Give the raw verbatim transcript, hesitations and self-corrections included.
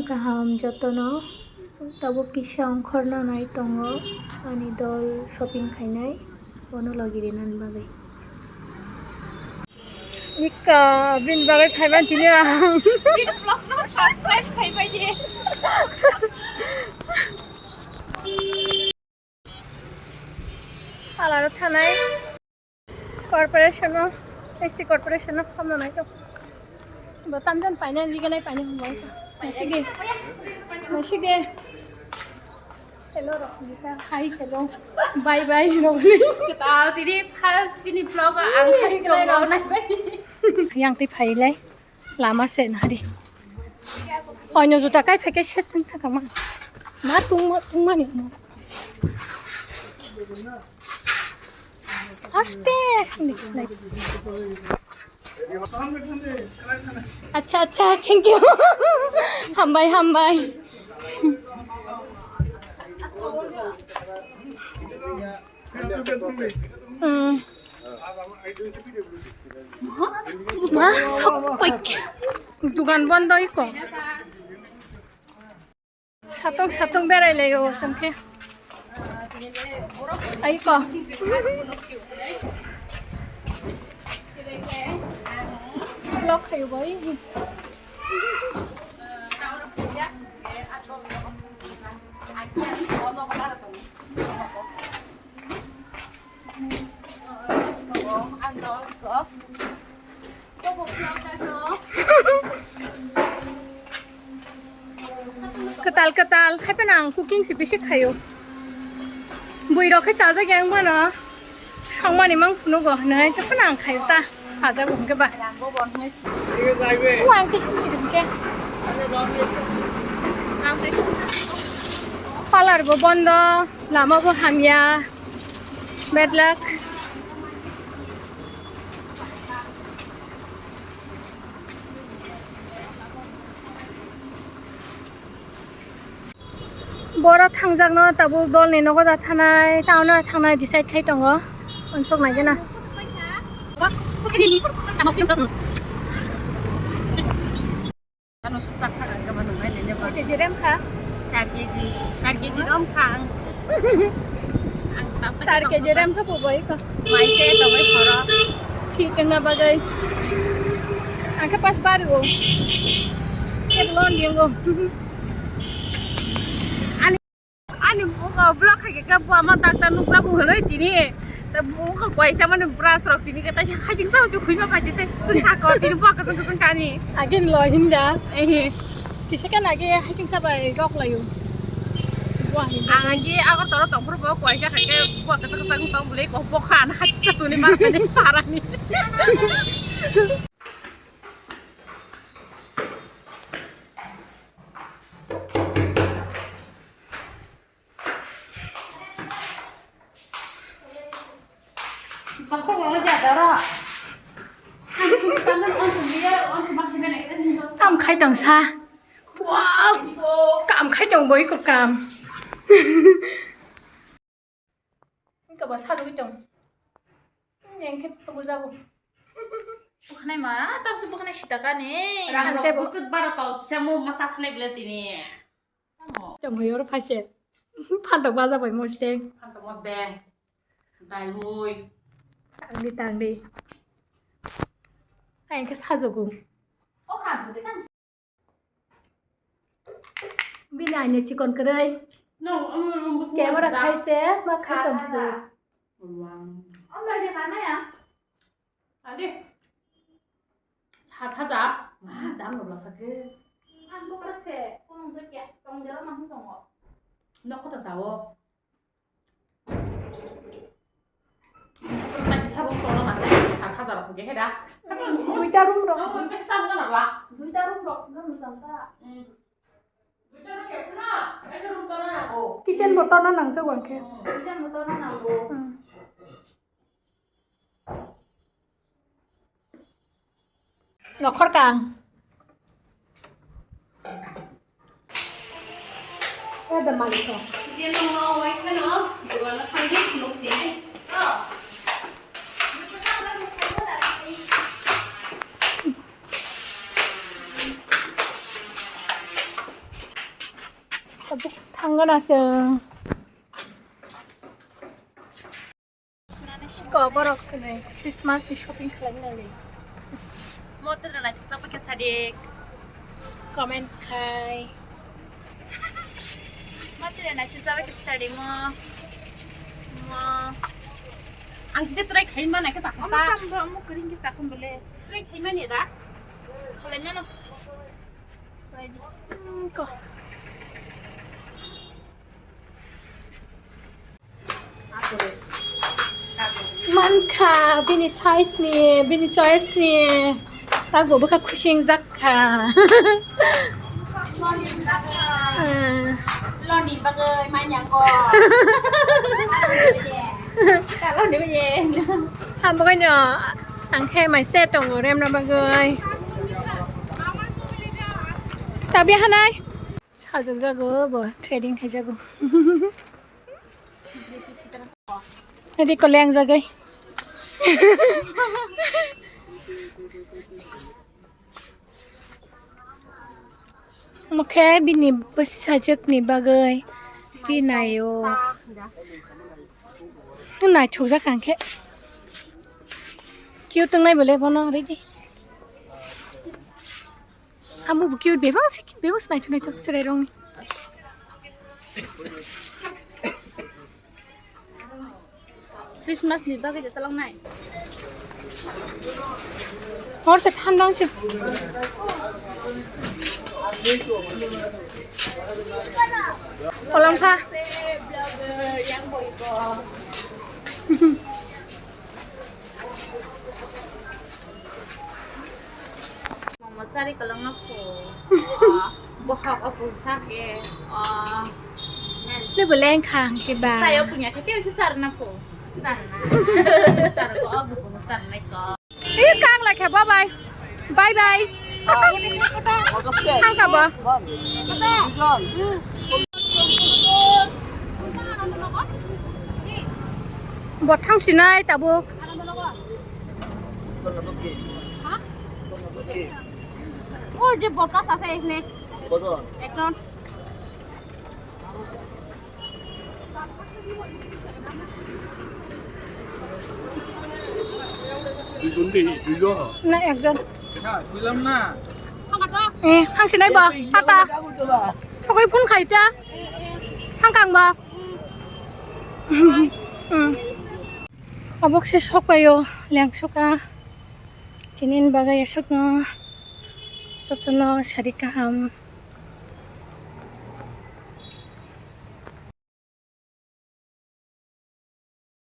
Kaham jotono, tabuk kisa ongkhorna nai tongo ani dol shopping khainai, bono logi rinani bagwi. Ika, bini bagwi phaiban tini ang. Bini vlog no subscribe khaibai di. Alara thanai corporation o, S T corporation o hamna nai to. Bo tamjon paina liganai paina hwnbai to. Naisige. Naisige. Hello, Rohita. Hi, hello. Bye, bye, Rohini. Kita tini first bini vlog ang hari ko nai bai. Yang ti phai lai. Lama se nari. Oino juta kai pheke se sing thaka ma. Ma tung ma, tung ma ni. Aste. Acha, acha, thank you. Hambai, hambai. Hmm. Ma, sok paik. Dugan bondo iko. Satung satung berai lai o songkhe. Aiko. Vlog khayo bai. Kwtal kwtal, hai phano ang cooking se bisi khaio. Bui rok khe chajak ya wngmano, songmani mang phunukgo hinwi, hai phano ang khaio ta, chajak bo hwnkhe ba. O ang tei himchi hwnkhe. Parlour bo bondo, lama bo hamya. Bad luck. Boro thangjakno tabuk dolni nogo da thanai, taono thangnai decide khai tongo. Unsuk nai gana. Ano sukchak kha ang khe ma nung nai nini bo. K G rem kha? Char K G, char K G rom kha ang. Ang tam ta char K G rem kha bo bai kha. Mai se to bai phoro. Ki tengna bagai. Ang khe pas baru. Ke lon diang go. Ani Ani bugo vlog khai khe bo ama doctor nukjago hwnwi tini. Ta bugo kaisa mani brush rok tini khe taisa haching sa haching khuima phaji tei swng kha ko tini bo kwchwng kwchwng kani. Agin lo hinda. Ehe. Kisa khe nagi haching sa bai rok layo. Bo hinda. Ang agi Agartala tongphuru bo kaisa khai khe bo kwchwng kwchwng tong bwlwi ko bo khan haching sa tuni ma kani parani. Kam khai tong sa. Wow, kam khai tong boi ko kam. Wngkha ba sajagwi tong. Engkhe bujago. Bwkhanai ma, tamse bwkhanai sita kani. Rang rok busuk baro tol kisa mo masa thanai bwle tini. Tamo yor phaise. Phantok baja bai mosdeng. Phantok mosdeng. Dalmui. Tangdi tangdi. Engkhe sajago. O kha bwde tam. Bini aini chikon kwrwi. Camera khaise ma khai tongse. Adi. Sat hajar. Ma dam no laksa ke. Ang bokra se, kono je kya tong dero ma hung tongo. Nok ko ta sao. Duita room rok. Duita room rok. Kitchen bo torna nangjago hwnkhe. Hmm. Nokhor kang. Eda maliko. Je nongno waisa no, dugan no thangdi, nuk sini. Oh. Dugan no thangdi, nuk sini. Ngono aswng. Ko borok hwnwi Christmas ni shopping khlaina le. Moto rwna thukjak bai khe sadik. Comment khai. Moto rwna thukjak bai khe sadik mo. Mo. Ang kisa try khai ma nai khe ta. Omo tam bo, omo kwrwng khe chakhum bole. Try khai ma ni da. Khalai mano. Hmm, ko. Mankha bini size ni, bini choice ni. Tago bwkha khusing jak kha. Loni bagwi manya ko. Loni bagwi. Hambo kano ang khe mai se tongo remna bagwi. Tabi hanai. Sajok jago bo trading khai jago. Adi ko leng jagai. Mokhe bini bwsajwk ni bagwi rinaio. Naithok jak ang khe. Cute wngnai bole bono ready. Amo bo cute bebak se, bebak se naithok naithok chwrai rokni. Christmas ni bagwi je talok nai. Hor se thandang se. Kolong kha. Momo sari kolong no pho. Bohok o pungsa ke. Te bo leng kha hwnkhe ba. Sayo punya khe tei sar na pho. Sar na. Sar ko og pung sar na ko. Ih, kang lai khe, bye bye. Bye bye. Thang ka bo. Bo thang sinai tabuk. O je podcast ase ehne. Ekdom. Duijon de, duijon. Na, ekjon. Ha, bujilam na. Eh, thang sinai bo, tata. Sokoi phone khai ta. Thang kang bo. Hmm. Abok se sok paio, leng soka. Tinin bagai asok no. Jotono sari kaham.